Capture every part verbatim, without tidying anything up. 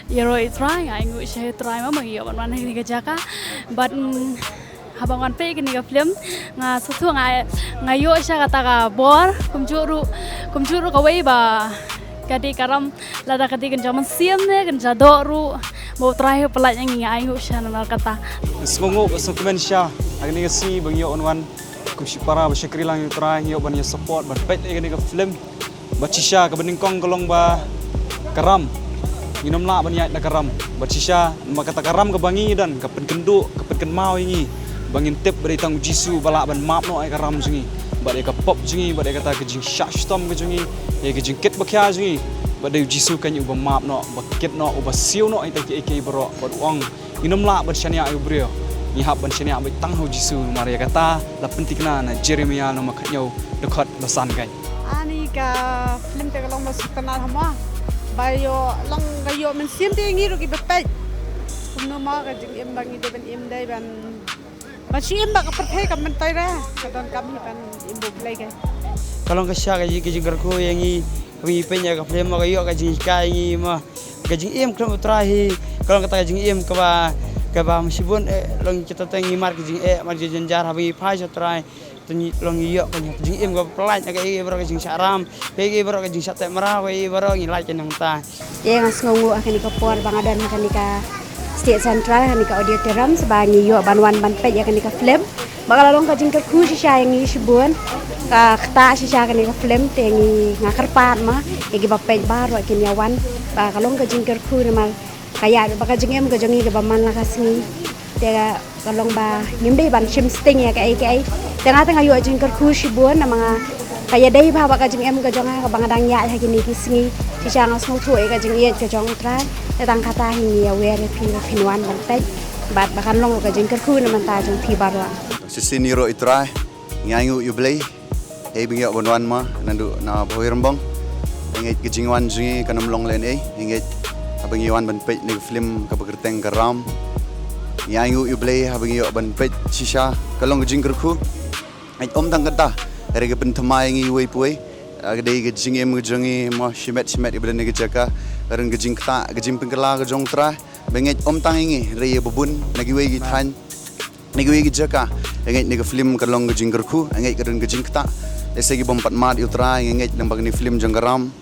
Ïaroh ïa u Trai, nga ainguh sha u Trai ma ba ngi ïoh ban wan ha kane ka jaka. Bad, mm, haba ngan peit kane ka film, nga sngewthuh, nga, nga ïoh sha kata ka bor, kumjuh ruh, kumjuh ruh kawei ba ka dei ka ram, lada ka dei kan jam mynsiem ne kan jadoh ruh, ba u Trai u pynlait ïa ngi, nga ainguh sha namar kata. Sngewnguh, sngewkmen shisha ha kane ka sngi ba ngi ïoh wan kum shipara ba shakri lang ïa u Trai, ngi ïoh ban ïa support ban peit ïa kane ka film. Bad shisha kaba nyngkong ka long ba ka ram, ngim lah ban ïaid na ka ram. Bad shisha namar kata ka ram kaba ngi don ka pynkynduh, ka pynkynmaw ïa ngi ba ngin tip ba dei tang u Jisu ba lah ban map noh ïa ka ram jong ngi, bad ïa ka pop jong ngi, bad ïa kata ka jingshah shitom ka jong ngi, ïa ka jingkit ba khia jong ngi. Bad dei u Jisu kan ïa uba map noh, uba kit noh, uba siew noh ïa kita kiei kiei baroh. Bad u ong, ngin ym lah ban shaniah ïa u briew, ngi hap ban shaniah beit tang ha u Jisu. Namar ïa kata la pynthikna na Jeremiah lynnong ba khathynñiew, dkhot ba san, kan. Ani ka film te ka long ba sngewtynnat ha mo. Ba ïoh long ka ïoh mynsiem te ngi ruh kiba peit. Kumno mo ka jingim ba ngi dei ban im, dei ban, ban shim ba ka pyrthei kam myntoi re. Ka donkam hi ban im bad U Blei, kan. Ka long ka shisha ka jing, ka jingkyrkhu ïa ngi. Ka ngi peit ïa ka film mo, ka ïoh ka jinghikai ïa ngi mo. Ka jingim khlem U Trai hi ka long kata ka jingim kaba, kaba shibun, eh, long kita te ngi mar ka jingeh, mar ka jingjynjar, haba ngi phai sha U Trai. Te ngi long ngi ïoh ka jingim kaba pyllait, na kaei kaei baroh ka jingshah ram, kaei kaei baroh ka jingshah teh mraw, kaei kaei baroh ngi lait ka nangta. Te nga sngewnguh ha kane ka por ba nga don ha kane ka State Central, ha kane ka auditorium, sba ngi ïoh ban wan ban peit ïa kane ka film. Ba ka la long ka jingkyrkhu shisha ïa ngi shibun. Ka ktah shisha kane ka film te ngi, nga kyrpad ma ïa kiba peit baroh kin ïa wan. Ba ka long ka jingkyrkhu namar ka ïa ba ka jingim ka jong ngi kaba man la ka sngi. Te ka long ba ngim dei ban shim sting ïa kaei kaei. Te nga te nga ïoh jingkyrkhu shibun namar nga, ka ïadei bha bad ka jingim ka jong nga kaba nga dang ïaid ha kine ki sngi. Shisha nga sngewthuh ïa ka jingïeit ka jong U Trai. Te tang kata hi ngi ïawer ïa phi ba phin wan ban peit. Bad ba kan long ka jingkyrkhu na bynta jong phi baroh. Shisien ïaroh ïa U Trai, ngi ainguh ïa U Blei. Ei ba ngi ïoh ban wan ma naduh na Bhoi Rymbong. Ngeit ka jingwan jong ngi kan ym long lehnoh ei. Ngeit haba ngi wan ban peit ïa ka film kaba kyrteng Ka Ram. Ngi ainguh ïa U Blei haba ngi ïoh ban peit shisha. Ka long ka jingkyrkhu. Ngeit ym tang kata, hynrei ka pynthymmai ïa ngi iwei pa iwei. Ka dei ka jingim ka jong ngi mo, shimet shimet ïa ba don ïa ka jaka. Ka don ka jingktah, ka jingpynkylla ka jong U Trai. Ba ngeit ym tang ïa ngi, hynrei ïa ba bun na kiwei ki thaiñ, na kiwei ki jaka. Ngeit na ka film ka long ka jingkyrkhu, ngeit ka don ka jingktah. Lehse ki bym pat mad ïa U Trai, ngeit lyngba kane ka film jong Ka Ram.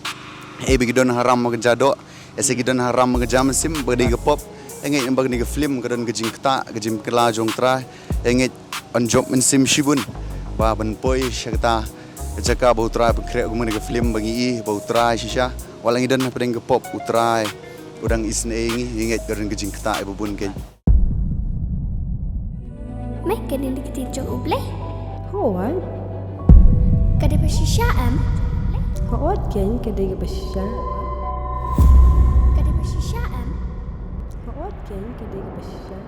Ei ba ki don ha ram ha ka jadoh. Ese ki don ha ram ka jam sim ba dei ka pop. Ngeit ba kane ka film ka don ka jingktah, ka jingpynkylla jong U Trai. Ngeit yn jop mynsiem shibun ba ban poi sha kata ka jaka ba U Trai pynkhreh kum kane ka film ba ngi i ba U Trai shisha. Wat la ngi don hapdeng ka pop, U Trai u dang isynei ïa ngi. Ngeit ka don ka jingktah ïa ba bun, kan. Me, kane ka dei ka ktien jong U Blei? Hooid. Ka dei ba shisha em? Hooid, kan, ka dei kaba shisha. Ka dei ba shisha em? Hooid, kan, ka dei kaba shisha.